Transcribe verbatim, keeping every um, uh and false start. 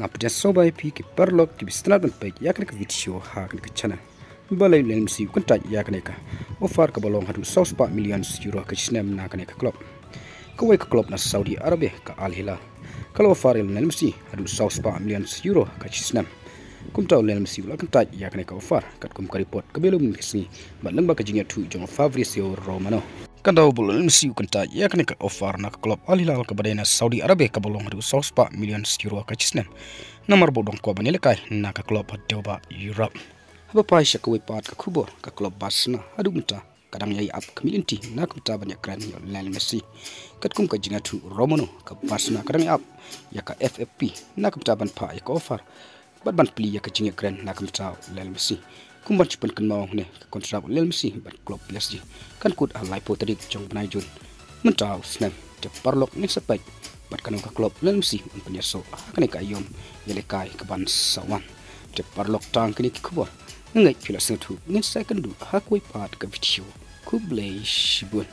Nga pdiang sngewbha ïa phi ki paralok kiba sngewtynnat ban peit ïa kane ka video ha kane ka channel. Balei u Lionel Messi u kyntait ïa kane ka offer kaba long haduh saw spah million euro ka shisnem na kane ka club? Kawei ka club na Saudi Arabia, ka Al Hilal, ka la offer ïa u Lionel Messi haduh saw spah million euro ka shisnem. Kumta u Lionel Messi u la kyntait ïa kane ka offer, katkum ka report kaba ïalum mynne ka sngi bad lyngba ka jingïathuh jong u Fabrizio Romano. Ka daw ba u Lionel Messi u kyntait ïa kane ka offer na ka club Al Hilal kaba dei na Saudi Arabia kaba long haduh saw spah million euro ka shisnem, namar ba u dang kwah ban ïalehkai na ka club ha dewbah Europe. Haba phai sha kawei pat ka khubor, ka club Barcelona haduh mynta ka dang ïai ap khmih lynti na ka bynta ban ïakren ïa u Lionel Messi. Katkum ka jingïathuh u Romano, ka Barcelona ka dang ïai ap ïa ka F F P na ka bynta ban phah ïa ka offer bad ban plie ïa ka jingïakren na ka bynta u Lionel Messi. Kum ban shu pynkynmaw, hangne ka kontrak u Lionel Messi bad club P S G kan kut ha laiphew tarik jong u bnai Jun mynta u snem. Te paralok, ngin sa peit bad kano ka club u Lionel Messi un pynïasoh ha kane ka aïom ïalehkai kaban sa wan. Te paralok, tang kine ki khubor. Nga ngeit phi la sngewthuh, ngin sa ïakynduh ha kawei pat ka video. Khublei shibun.